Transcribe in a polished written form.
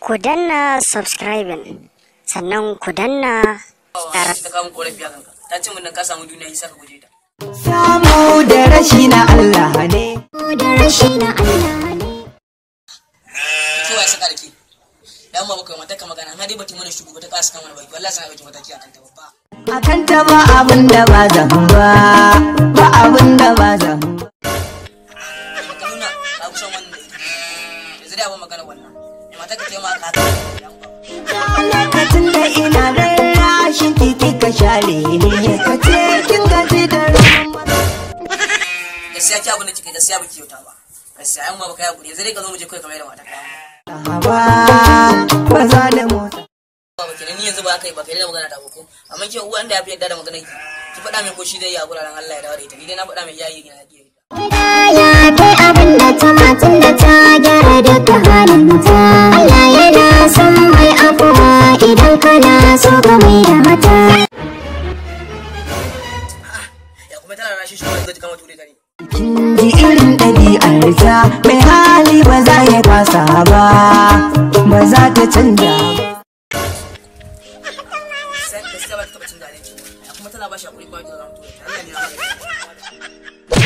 Ku danna subscribing sannan ku danna ta kawo korafi a kanka, ta ce mun nan ka samu duniya shi ka guje ta. Samu da rashi na Allah ne. Da rashi na Allah ne. Ke wa saka da ke dan ma baka mata ka magana amma dai bata mana shugo ba ta kasa kan wani baki, wallahi sai baki mataki akan ta babba. Akan ta ba abin da ba zan ba, ba abin da ba zan ba. Ka nuna ka kusan wannan yanzu dai abin magana wannan me mata ka ce ma ka ka Lokacin da ina rarrashin ki kika share ni, ka ce kin gaji da ruwan. Gaskiya ki abin da kika gaskiya baki kyauta ba. Gaskiya yan ma baka yi hakuri yanzu dai ka zo mu je kai kamar da mata ka. Ba ba za da motsa. Ba kenan ni yanzu ba kai ba kai da magana ta ko amma ke uwan da ya fi yadda da magana ki ki faɗa min ko shi zai yi a guraren Allah ya dawo da ita, ni dai na faɗa min yayi gina ki. Ya kai abin da ta matan da ta gyara duka halin ta. Allah yana son mai afuwa idan kana so ka mai da mata. Ya kuma tana rashi shi wanda zai kama ture ta ne. Kin ji irin ɗabi'ar ta, mai hali ba za ya fasa ba, ba za ta canja ba. Sai gaskiya ba ta taɓa cin zalunci ya kuma tana ba shi hakuri ba ta zama ture ta. Allah ne ya magana.